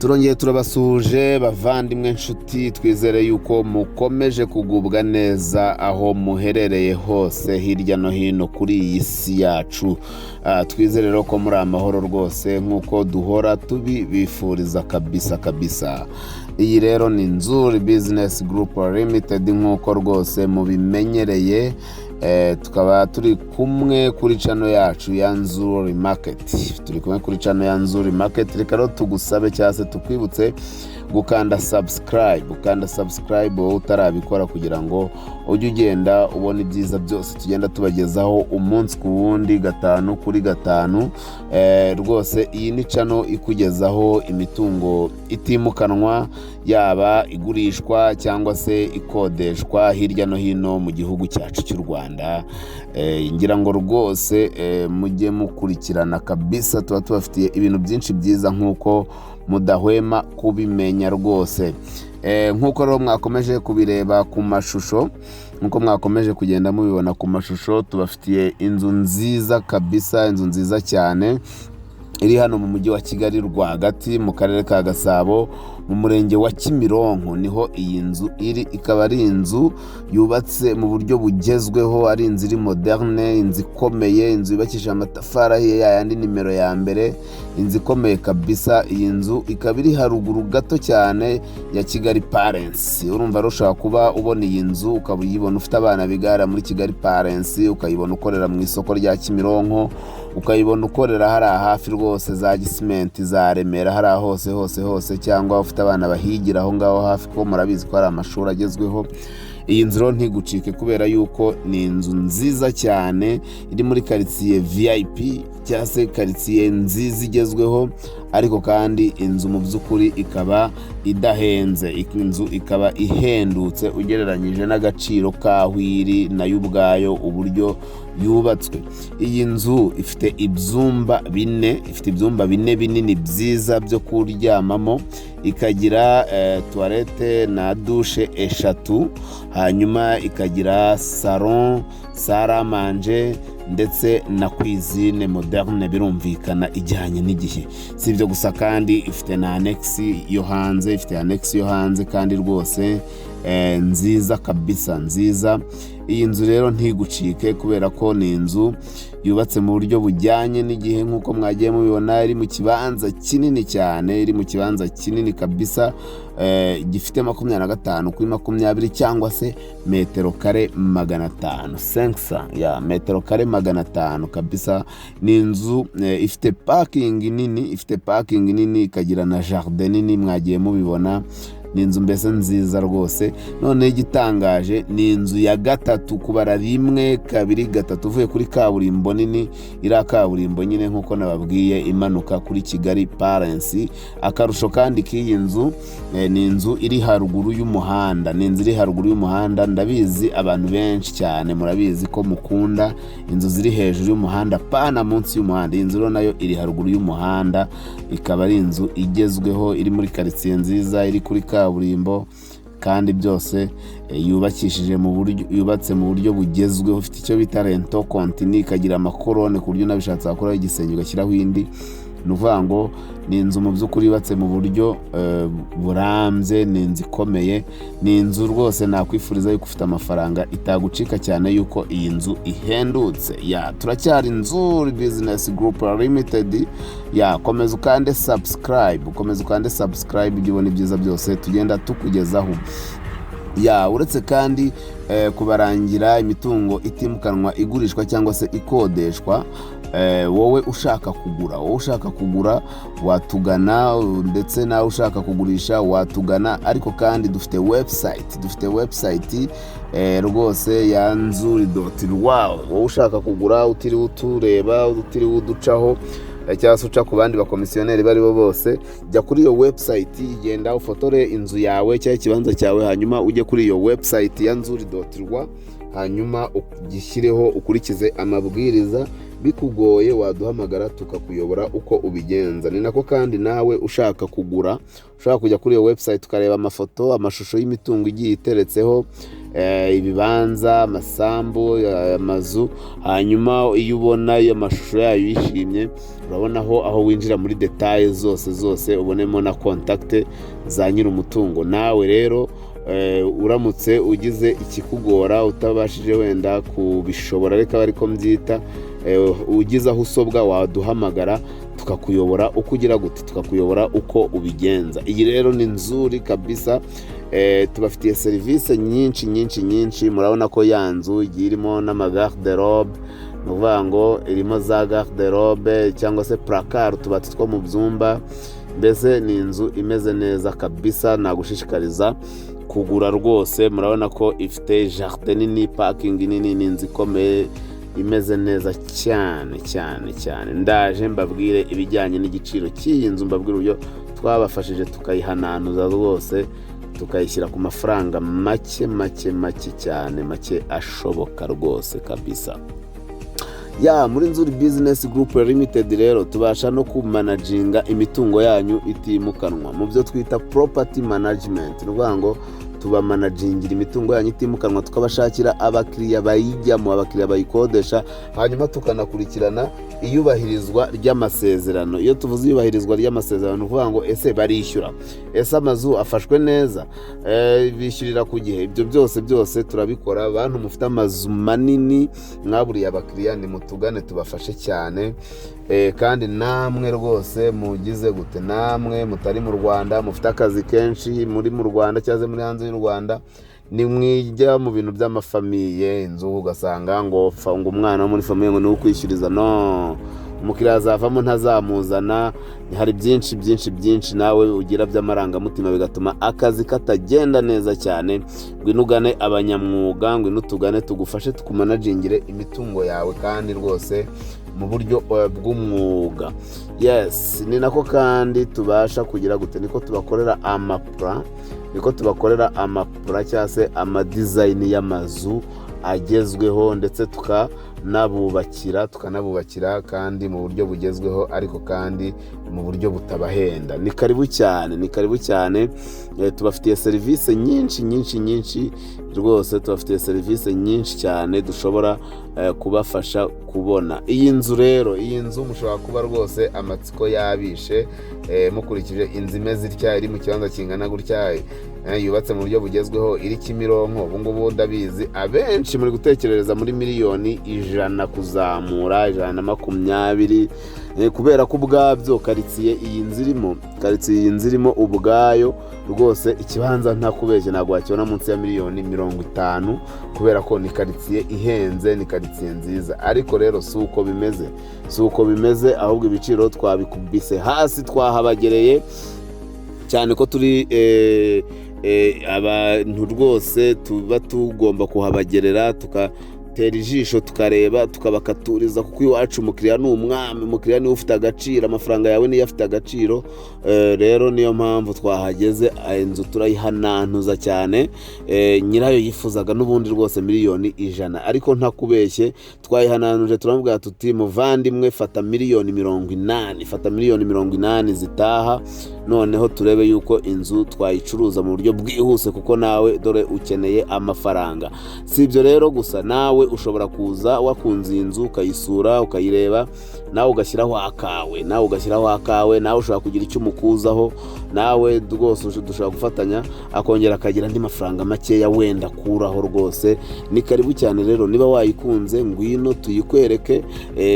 Turongeye turabasuhuje, bavandimwe, nshuti. Twizere yuko mukomeje kugubwa neza aho muherereye hose hirya no hino kuri iyi si yacu. Twizere rero ko muri amahoro rwose, nk'uko duhora tubibifuriza kabisa kabisa. Iyi rero ni Nzuri Business Group Limited, nk'uko rwose mubimenyereye. Tukaba turi kumwe kuri channel yacu ya Nzuri Market, turi kumwe kuri channel ya Nzuri Market. Reka rero tugusabe cyangwa se tukwibutse gukanda subscribe, ukanda subscribe wowe utarabikora, kugira ngo ujye ugenda ubona ibyiza byose tugenda tubagezaho umunsi ku wundi, gatanu kuri gatanu. Rwose iyi ni channel ikugezaho imitungo itimukanwa, yaba igurishwa cyangwa se ikodeshwa hirya no hino mu gihugu cyacu cy'u Rwanda. Ngira ngo rwose mujye mukurikirana kabisa, tuba tubafitiye ibintu byinshi byiza nk'uko mudahwema kubimenya rwose. Nk'uko rero mwakomeje kubireba ku mashusho, nk'uko mwakomeje kugenda mubibona ku mashusho, tubafitiye inzu nziza kabisa, inzu nziza cyane iri hano mu Mujyi wa Kigali rwagati, mu Karere ka Gasabo, mu Murenge wa Kimironko niho iyi nzu iri. Ikaba ari inzu yubatse mu buryo bugezweho, ari inzu iri moderne, inzu ikomeye, inzu yubakishije amatafari ahiye yayandi nimero ya mbere, inzu ikomeye kabisa. Iyi nzu ikaba iri haruguru gato cyane ya Kigali Parents. Urumva rero ushobora kuba ubona iyi nzu, ukaba uyibona ufite abana bigara muri Kigali Parents, ukayibona ukorera mu isoko rya Kimironko, ukayibona ukorera hariya hafi rwose za Gisimenti, za Remera, hariya hose hose hose, cyangwa ufite abana bahigira aho ngaho hafi, kuko murabizi ko hari amashuri agezweho. Iyi nzu rero ntigucike, kubera yuko ni inzu nziza cyane iri muri karitsiye VIP cyangwa se karitsiye nziza igezweho, ariko kandi inzu mu by'ukuri ikaba idahenze, inzu ikaba ihendutse ugereranyije n'agaciro k'aho iri nayo ubwayo uburyo yubatswe. Iyi nzu ifite ibyumba bine, ifite ibyumba bine binini byiza byo kuryamamo, ikagira toilette na douche eshatu, hanyuma ikagira salon, salle à manger ndetse na cuisine moderne, birumvikana ijyanye n'igihe. Si ibyo gusa kandi, ifite na annexe yo hanze, ifite annexe yo hanze kandi rwose nziza kabisa, nziza. Iyi nzu rero ntigucike, kubera ko ni inzu yubatse mu buryo bujyanye n'igihe, nk'uko mwagiye mubibona. Iri mu kibanza kinini cyane, iri mu kibanza kinini kabisa, gifite 25 kuri 20 cyangwa se metero kare 500, senkisa ya metero kare 500 kabisa. Ni inzu ifite parking nini, ifite parking nini, ikagira na jardin nini, mwagiye mubibona. Ni inzu mbese nziza rwose. Noneho igitangaje, ni inzu ya gatatu kubara rimwe, kabiri, gatatu uvuye kuri kaburimbo nini, iriya kaburimbo nyine nk'uko nababwiye imanuka kuri Kigali Parents. Akarusho kandi k'iyi nzu, ni inzu iri haruguru y'umuhanda, ni inzu iri haruguru y'umuhanda. Ndabizi abantu benshi cyane murabizi ko mukunda inzu ziri hejuru y'umuhanda, pana munsi y'umuhanda. Iyi nzu rero nayo iri haruguru y'umuhanda, ikaba ari inzu igezweho, iri muri karitsiye nziza, iri kuri kaburimbo, kandi byose yubakishije mu buryo, yubatse mu buryo bugezweho. Ifite icyo bita linteau continu, ikagira ama colonnes ku buryo unabishatse wakuraho igisenge ugashyiraho indi. Ni ukuvuga ngo ni inzu mu by'ukuri yubatse mu buryo burambye, ni inzu ikomeye, ni inzu rwose nakwifuriza yuko ufite amafaranga itagucika, cyane yuko iyi nzu ihendutse. Ya, turacyari Nzuri Business Group Limited. Ya, komeza ukande subscribe, ukomeza ukande subscribe, ujye ubona ibyiza byose tugenda tukugezaho. Ya, uretse kandi kubarangira imitungo itimukanwa igurishwa cyangwa se ikodeshwa, wowe ushaka kugura, wowe ushaka kugura watugana, ndetse nawe ushaka kugurisha watugana. Ariko kandi dufite website, dufite website rwose ya nzuri.rw. Wowe ushaka kugura utiriwe utureba, utiriwe uducaho cyangwa se uca ku bandi bakomisiyoneri bari bo bose, jya kuri iyo website, genda ufotore inzu yawe cyangwa ikibanza cyawe, hanyuma ujye kuri iyo website ya nzuri.rw, hanyuma ugishyireho, ukurikize amabwiriza. Bikugoye waduhamagara tukakuyobora uko ubigenza. Ni nako kandi nawe ushaka kugura, ushobora kujya kuri iyo website ukareba amafoto, amashusho y'imitungo igiye iteretseho, ibibanza, amasambu, amazu. Hanyuma iyo ubona iyo mashusho yayo uyishimye, urabonaho aho winjira muri détails zose zose, ubonemo na contact za nyir'umutungo. Nawe rero uramutse ugize ikikugora, utabashije wenda kubishobora, reka ariko mbyita, ugize aho usobwa, waduhamagara tukakuyobora uko ugira gute, tukakuyobora uko ubigenza. Iyi rero ni nzuri kabisa. Tubafitiye serivisi nyinshi nyinshi nyinshi. Murabona ko ya nzu igiye irimo n'amagarde-robe, ni ukuvuga ngo irimo za garde-robe cyangwa se placard, utubati two mu byumba. Mbese ni inzu imeze neza kabisa, nagushishikariza kugura rwose. Murabona ko ifite jardin nini, parking nini, ni inzu ikomeye imeze neza cyane cyane cyane. Ndaje mbabwire ibijyanye n'igiciro cy'iyi nzu, mbabwire uburyo twabafashije tukayihananuza rwose, tukayishyira ku mafaranga make make make cyane, make ashoboka rwose kabisa. Ya, muri Nzuri Business Group Limited rero tubasha no kumanaginga imitungo yanyu itimukanwa mu byo twita property management. Ni ukuvuga ngo tubamanagingira imitungo yanyu itimukanwa, tukabashakira abakiriya bayijyamo, abakiriya bayikodesha, hanyuma tukanakurikirana iyubahirizwa ry'amasezerano. Iyo tuvuze iyubahirizwa ry'amasezerano, ni ukuvuga ngo ese barishyura, ese amazu afashwe neza, bishyurira ku gihe? Ibyo byose byose turabikora. Bantu mufite amazu manini mwaburiye abakiriya, nimutugane tubafashe cyane. Kandi namwe rwose mugize gute, namwe mutari mu Rwanda, mufite akazi kenshi muri mu Rwanda cyangwa se muri hanze y'u Rwanda, nimwijya mu bintu by'amafamille, inzu ugasanga ngo ngo umwana wo muri famille ngo niwe ukwishyuriza, no umukiriya azavamo ntazamuzana. Hari byinshi byinshi byinshi nawe ugira by'amarangamutima bigatuma akazi katagenda neza cyane. Ngwino ugane abanyamwuga, ngwino tugane tugufashe, tukumanagingire imitungo yawe kandi rwose mu buryo bw'umwuga. Yes, ni nako kandi tubasha kugira gute, niko tubakorera amaplan, niko tubakorera amaplan cyangwa se amadesign y'amazu agezweho, ndetse tukanabubakira kandi mu buryo bugezweho, ariko kandi mu buryo butabahenda. Ni karibu cyane, ni karibu cyane. Tubafitiye serivisi nyinshi nyinshi nyinshi rwose, tubafitiye serivisi nyinshi cyane dushobora kubafasha kubona iyi nzu. Rero iyi nzu mushobora kuba rwose amatsiko yabishe, mukurikije inzu imeze itya, iri mu kibanza kingana gutya, yubatse mu buryo bugezweho, iri Kimironko. Ubu ngubu ndabizi abenshi muri gutekerereza muri miliyoni 100 kuzamura, 120, kubera ko ubwabyo karitsiye iyi nzu irimo, karitsiye iyi nzu irimo ubwayo rwose, ikibanza ntakubeshye ntabwo wakibona munsi ya miliyoni 50, kubera ko ni karitsiye ihenze, ni karitsiye nziza. Ariko rero si uko bimeze, si uko bimeze, ahubwo ibiciro twabikubise hasi, twahabagereye cyane ko turi abantu rwose tuba tugomba kuhabagerera, tugatera ijisho, tukareba, tukabakaturiza, kuko iwacu umukiriya ni umwami, umukiriya niwe ufite agaciro, amafaranga yawe niyo afite agaciro. Rero niyo mpamvu twahageze, inzu turayihanantuza cyane. Nyirayo yifuzaga n'ubundi rwose miliyoni 100, ariko ntakubeshye twayihananuje, turamubwira tuti: "Muvandimwe, fata miliyoni 80, fata miliyoni 80 zitaha, noneho turebe yuko inzu twayicuruza mu buryo bwihuse, kuko nawe dore ukeneye amafaranga." Si ibyo rero gusa, nawe ushobora kuza wakunze iyi nzu, ukayisura, ukayireba, nawe ugashyiraho akawe, nawe ugashyiraho akawe, nawe ushobora kugira icyo umukuzaho, nawe rwose dushobora gufatanya, akongera akagira andi mafaranga makeya wenda akuraho rwose. Ni karibu cyane rero, niba wayikunze ngwino tuyikwereke.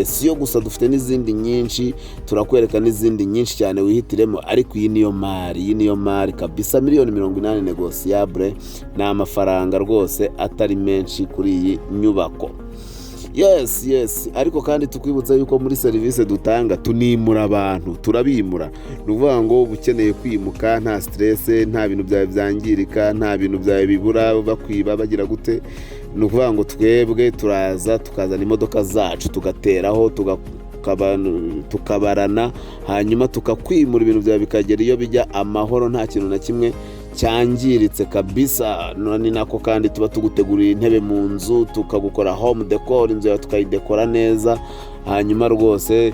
Si yo gusa, dufite n'izindi nyinshi, turakwereka n'izindi nyinshi cyane wihitiremo, ariko iyi niyo mari, iyi niyo mari kabisa. Miliyoni 80 négociable, ni amafaranga rwose atari menshi kuri iyi nyubako. Yes, ariko kandi tukwibutsa yuko muri serivisi dutanga tunimura abantu, turabimura. Ni ukuvuga ngo uba ukeneye kwimuka nta stress, nta bintu byawe byangirika, nta bintu byawe bibura, bakwiba, bagira gute. Ni ukuvuga ngo twebwe turaza tukazana imodoka zacu, tugateraho, tukabarana, hanyuma tukakwimura, ibintu byawe bikagera iyo bijya amahoro, nta kintu na kimwe cyangiritse kabisa. Ni nako kandi tuba tugutegurira intebe mu nzu, tukagukora home decor, inzu yawe tukayidekora neza. Hanyuma rwose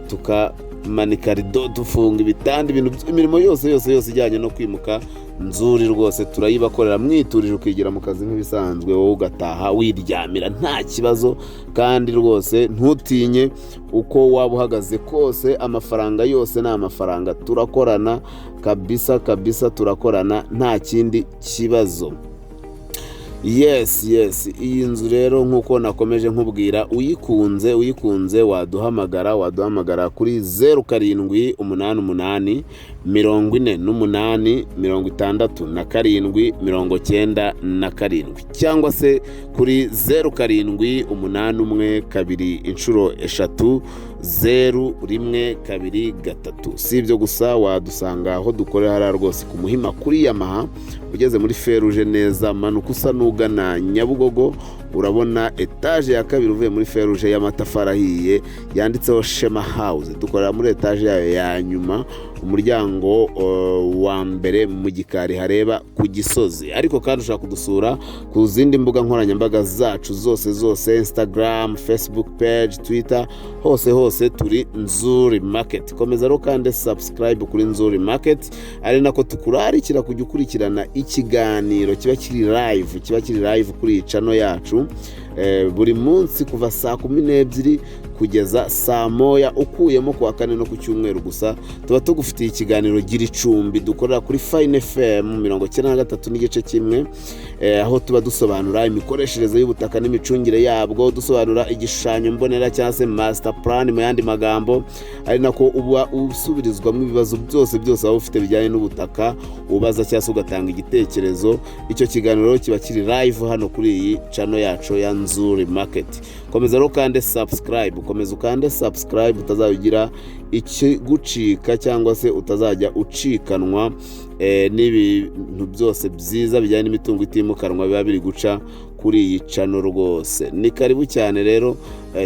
tukamanika rido, dufunga ibitanda, ibintu, imirimo yose yose yose ijyanye no kwimuka, Nzuri rwose turayibakorera mwiturije, ukigira mu kazi nk'ibisanzwe, wowe ugataha wiryamira nta kibazo. Kandi rwose ntutinye, uko waba uhagaze kose, amafaranga yose ni amafaranga, turakorana kabisa kabisa, turakorana nta kindi kibazo. Yes, iyi nzu rero nk'uko nakomeje nkubwira, uyikunze uyikunze waduhamagara kuri 0788 48 67 97, cyangwa se kuri 0781 2 3 0 1 2 3. Si ibyo gusa, wadusanga aho dukorera hariya rwose ku Muhima kuri Yamaha. Ugeze muri feruje neza, manuka usa n'ugana Nyabugogo, urabona etaje ya kabiri uvuye muri feruje y'amatafari ahiye yanditseho Shema House. Dukorera muri etaje yayo ya nyuma, umuryango wa mbere mu gikari hareba ku Gisozi. Ariko kandi ushobora kudusura ku zindi mbuga nkoranyambaga zacu zose zose, Instagram, Facebook page, Twitter, hose hose turi Nzuri Market. Komeza rero kandi subscribe kuri Nzuri Market, ari nako tukurarikira kujya ukurikirana ikiganiro kiba kiri live kuri iyi channel yacu buri munsi kuva saa 12 kugeza saa 1, ukuyemo kuwa kane no ku cyumweru gusa. Tuba tugufitiye ikiganiro Gira Icumbi dukorera kuri Fine FM 93.1, aho tuba dusobanura imikoreshereze y'ubutaka n'imicungire yabwo, dusobanura igishushanyo mbonera cyangwa se master plan mu yandi magambo, ari nako uba usubirizwamo ibibazo byose byose waba ufite bijyanye n'ubutaka, ubaza cyangwa se ugatanga igitekerezo. Icyo kiganiro kiba kiri live hano kuri iyi channel yacu ya Nzuri Market. Komeza rero ukande subscribe, komeza ukande subscribe, utazagira ikigucika cyangwa se utazajya ucikanwa n'ibintu byose byiza bijyanye n'imitungo itimukanwa biba biri guca kuri iyi channel. Rwose ni karibu cyane rero,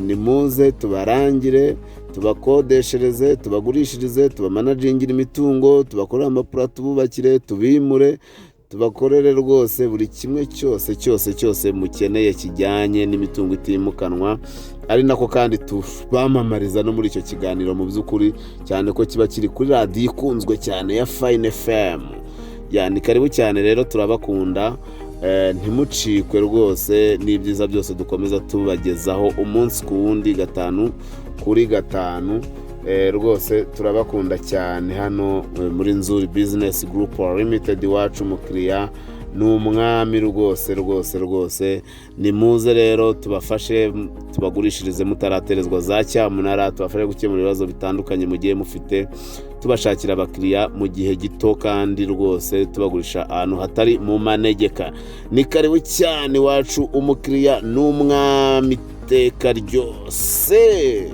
nimuze tubarangire, tubakodeshereze, tubagurishirize, tubamanagingire imitungo, tubakorere amapura, tububakire, tubimure, tubakorere rwose buri kimwe cyose cyose cyose mukeneye kijyanye n'imitungo itimukanwa. Ari nako kandi tubamamariza no muri icyo kiganiro mu by'ukuri, cyane ko kiba kiri kuri radiyo ikunzwe cyane ya Fine FM. Ya, ni karibu cyane rero, turabakunda. Ntimucikwe rwose n'ibyiza byose dukomeza tubagezaho umunsi ku wundi, gatanu kuri gatanu. Rwose turabakunda cyane hano muri Nzuri Business Group Limited. Iwacu umukiriya ni umwami rwose rwose rwose. Nimuze rero tubafashe, tubagurishirize mutaraterezwa za cyamunara, tubafashe gukemura ibibazo bitandukanye mugiye mufite, tubashakira abakiriya mu gihe gito, kandi rwose tubagurisha ahantu hatari mu manegeka. Ni karibu cyane iwacu, umukiriya ni umwami iteka ryose.